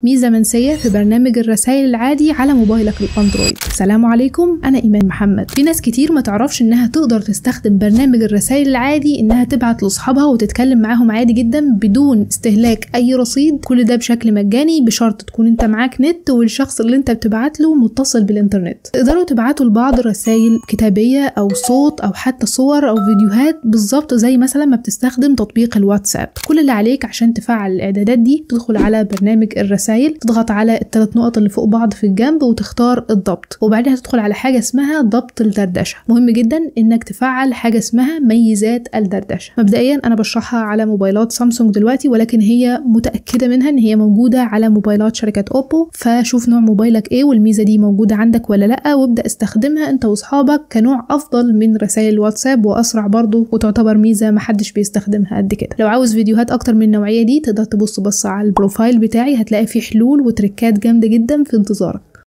ميزة منسية في برنامج الرسائل العادي على موبايلك الأندرويد. السلام عليكم، أنا إيمان محمد. في ناس كتير ما تعرفش إنها تقدر تستخدم برنامج الرسائل العادي إنها تبعت لأصحابها وتتكلم معاهم عادي جدا بدون استهلاك أي رصيد، كل ده بشكل مجاني بشرط تكون أنت معاك نت والشخص اللي أنت بتبعت له متصل بالإنترنت. تقدروا تبعتوا لبعض رسائل كتابية أو صوت أو حتى صور أو فيديوهات بالظبط زي مثلا ما بتستخدم تطبيق الواتساب. كل اللي عليك عشان تفعل الإعدادات دي تدخل على برنامج الرسائل، تضغط على الثلاث نقط اللي فوق بعض في الجنب وتختار الضبط، وبعدها تدخل على حاجة اسمها ضبط الدردشة. مهم جدا انك تفعل حاجة اسمها ميزات الدردشة. مبدئيا انا بشرحها على موبايلات سامسونج دلوقتي، ولكن هي متأكدة منها ان هي موجودة على موبايلات شركة اوبو، فشوف نوع موبايلك ايه والميزة دي موجودة عندك ولا لا، وابدأ استخدمها انت واصحابك كنوع افضل من رسائل الواتساب واسرع برضو، وتعتبر ميزة محدش بيستخدمها قد كده. لو عاوز فيديوهات اكتر من النوعية دي تقدر تبص بص على ال profile بتاعي، هتلاقي فيه حلول وتريكات جامدة جدا في انتظارك.